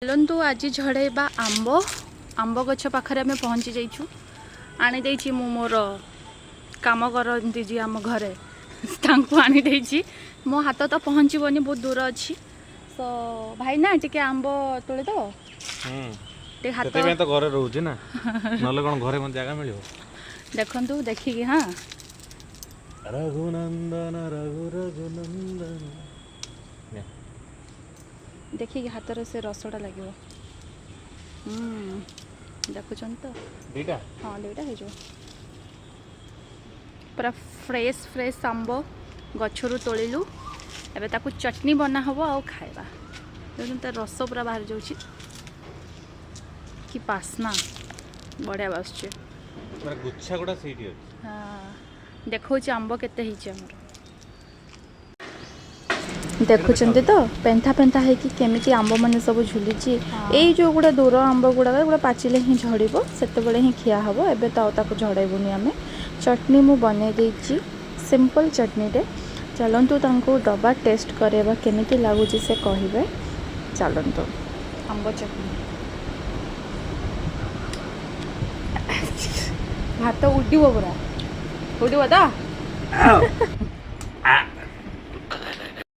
ଚାଲନ୍ତୁ ଆଜି ଝଡ଼େଇବା ଆମ୍ବ। ଆମ୍ବ ଗଛ ପାଖରେ ଆମେ ପହଞ୍ଚି ଯାଇଛୁ। ଆଣିଦେଇଛି ମୁଁ, ମୋର କାମ କରନ୍ତି ଯିଏ ଆମ ଘରେ, ତାଙ୍କୁ ଆଣିଦେଇଛି। ମୋ ହାତ ତ ପହଞ୍ଚିବନି, ବହୁତ ଦୂର ଅଛି। ତ ଭାଇନା, ଟିକେ ଆମ୍ବ ତୋଳିଦେବ ଟିକେ ହାତ। ସେଥିପାଇଁ ତ ଘରେ ରହୁଛି ନା, ନହେଲେ କ'ଣ ଘରେ ମୋତେ ଜାଗା ମିଳିବ? ଦେଖନ୍ତୁ, ଦେଖିକି। ହଁ। ରଘୁନନ୍ଦନ ରଘୁ ରଘୁନନ୍ଦନ। ଦେଖିକି, ହାତରେ ସେ ରସଟା ଲାଗିବ। ଦେଖୁଛନ୍ତି ତ? ଦିଟା। ହଁ, ଦୁଇଟା ହେଇଯିବ। ପୁରା ଫ୍ରେଶ୍ ଫ୍ରେଶ୍ ଆମ୍ବ ଗଛରୁ ତୋଳିଲୁ। ଏବେ ତାକୁ ଚଟଣି ବନା ହେବ ଆଉ ଖାଇବା। ଦେଖନ୍ତୁ, ତା ରସ ପୁରା ବାହାରି ଯାଉଛି। କି ବାସ୍ନା, ବଢ଼ିଆ ବାସୁଛି। ପୁରା ଗୁଚ୍ଛା ଗୁଡ଼ା ସେଇଠି ଅଛି। ହଁ, ଦେଖାଉଛି ଆମ୍ବ କେତେ ହେଇଛି ଆମର। ଦେଖୁଛନ୍ତି ତ, ପେନ୍ଥା ପେନ୍ଥା ହେଇକି କେମିତି ଆମ୍ବମାନେ ସବୁ ଝୁଲିଛି। ଏଇ ଯେଉଁ ଗୁଡ଼ା ଦୂର ଆମ୍ବ ଗୁଡ଼ାକ, ଏଗୁଡ଼ା ପାଚିଲେ ହିଁ ଝଡ଼ିବ, ସେତେବେଳେ ହିଁ ଖିଆ ହେବ। ଏବେ ତ ଆଉ ତାକୁ ଝଡ଼େଇବୁନି ଆମେ। ଚଟଣି ମୁଁ ବନେଇ ଦେଇଛି, ସିମ୍ପଲ୍ ଚଟଣିଟେ। ଚାଲନ୍ତୁ, ତାଙ୍କୁ ଦବା, ଟେଷ୍ଟ କରେଇବା, କେମିତି ଲାଗୁଛି ସେ କହିବେ। ଚାଲନ୍ତୁ, ଆମ୍ବ ଚଟଣି। ଭାତ ଉଡ଼ିବ, ପୁରା ଉଡ଼ିବ ତ।